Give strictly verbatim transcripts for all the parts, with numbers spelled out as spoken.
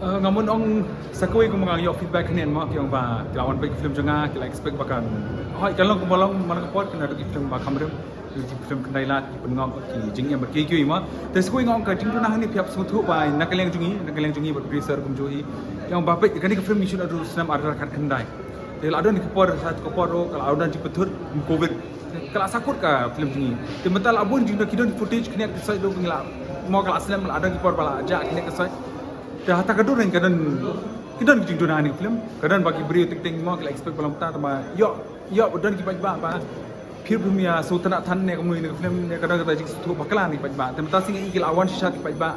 Nga mon ong sa kawei kumba nga ïoh feedback hangne mo, ki ong ba ki la wan peit ki film jong nga, ki la expect ba kan, hooid, kan long kumba long man ka por, kan long ki film ba kham rim, ki film khyndai lad, ki pynngop, ki jingim bad kiei kiei mo. Te sa kawei nga ong ka jingduna hangne phi hap sngewthuh ba na ka liang jong ngi, na ka liang jong ngi bad producer kumjuh hi, ki ong ba peit kane ka film ngi shoot naduh snem ar hajar khatkhyndai. Te la don ki por, sa ka por ruh ka la don jingpynthut covid. Ka la sahkut ka film jong ngi. Te mynta la bun jingduna, ki don footage kine ki sait ruh ngi la, mo, ka la slem, la don ki por ba la jah kine ki sait. Te hata ka dur ka don, ki don ki jingduna ha kane ka film. Ka don ba ki briew teng teng mo ki la expect ba long ta, tangba ïoh, ïoh ba don ki paidbah ba phi ruh phim ïa sngewtynnat than ne kumno ïa kane ka film ne, ka don kata jingsngewthuh bakla na ki paidbah. Te mynta sngi ki la wan shisha ki paidbah,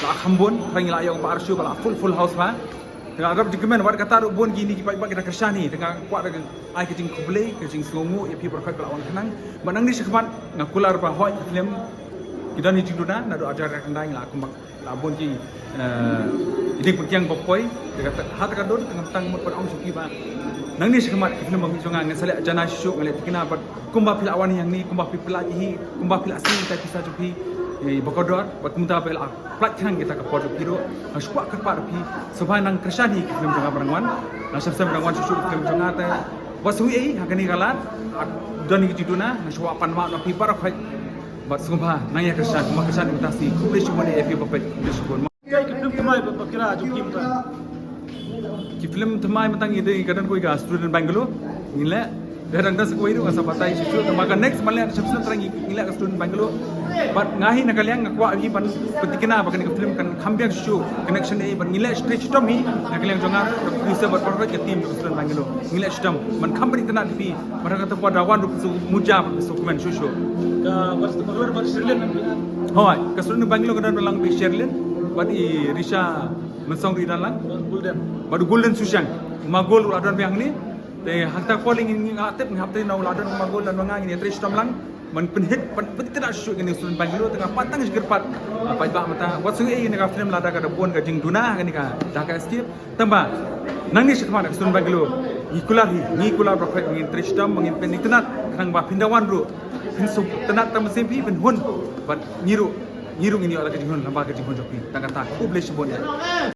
la kham bun, tang ngi la ïoh ba ar shu ba la full, full house ba. Te nga dap jingkmen wat kata ruh bun kine ki paidbah ki da kyrshan hi, te nga kwah da ai ka jingkhublei, ka jingsngewnguh ïa phi baroh ba la wan khnang. Bad nangne shakhmat nga kular ba hooid ki film ki don ki jingduna, naduh ar hajar khatkhyndai la kumba la bun ki, eh, ki diengpyngkiang ba poi, te kata, hata ka dur, te nga tang mut ban ong sha phi ba nangne shakhmat ki film ba mih jong nga, ngan sa leh janai shuh shuh, ngan leh thikna bad kumba phi la wan hangne, kumba phi pynlait hi, kumba phi la sngewthuh ïa pisa jong phi, eh, ba kordor, bad kumta phi la pynlait khnang kita ka por jong phi ruh. Nga sngewbha kyrpad ïa phi, sngewbha nang kyrshan hi ki film jong nga ba nang wan. Nang shem shem ba nang wan shuh shuh ki film jong nga te. Wat sngewieit ha kane ka lad, don hi ki jingduna, nga sngewbha pan map na phi baroh khoit. Bad sngewbha nang ïa kyrshan, kumba kyrshan mynta sngi. Khublei shibun ïa phi ba peit, khublei shibun. Ki film thymmai ba, ba kira jong phi mynta. Ki film thymmai mynta ngi dei ka don kawei ka Student Bangalore. Ngi leh, dang dang sa kawei ruh nga sa batai shuh shuh. Tangba ka next man leh shuh shuh tang ngi leh ka Student Bangalore. Bad nga hi na ka liang nga kwah hi ban pynthikna ba kane ka film kan kham biang shuh shuh. Connection eh bad ngi leh straight shitom hi na ka liang jong nga, ka producer bad baroh ka team jong Student Bangalore. Ngi leh shitom ban kham pynthikna hi. Bad kata pat da wan ruh sngewmuja bad sngewkmen shuh shuh. Ka, wat, wat, wat, Sherlyn. Hooid, ka Student Bangalore ka don lang bad Sherlyn bad i Risha Mynsong ri da lang. Golden. Bad u Golden Susang. Ma Gol u la don biang hangne. Te hangta poli ngin, ngin tip ngi hap te na u la don ma Gol, la don nga ngin trei shitom lang. Ban pynhit, ban pynthikna shuh shuh kine Student Bangalore, te nga pat tang shi kyrpad. Paidbah mynta wat sngewieit ïa kane ka film lada ka da bun ka jingduna kane ka Dhaka Escape. Tangba nangne shakhmat ka Student Bangalore ngi kular hi, ngi kular baroh khoit ngin trei shitom, ngin pynthikna khnang ba phin da wan ruh. Phin sngewtynnat tang mynsiem phi, phin hun. Bad ngi ruh, ngi ruh ngin ïoh da ka jinghun, lamba ka jinghun jong phi. Tang kata, khublei shibun ïa.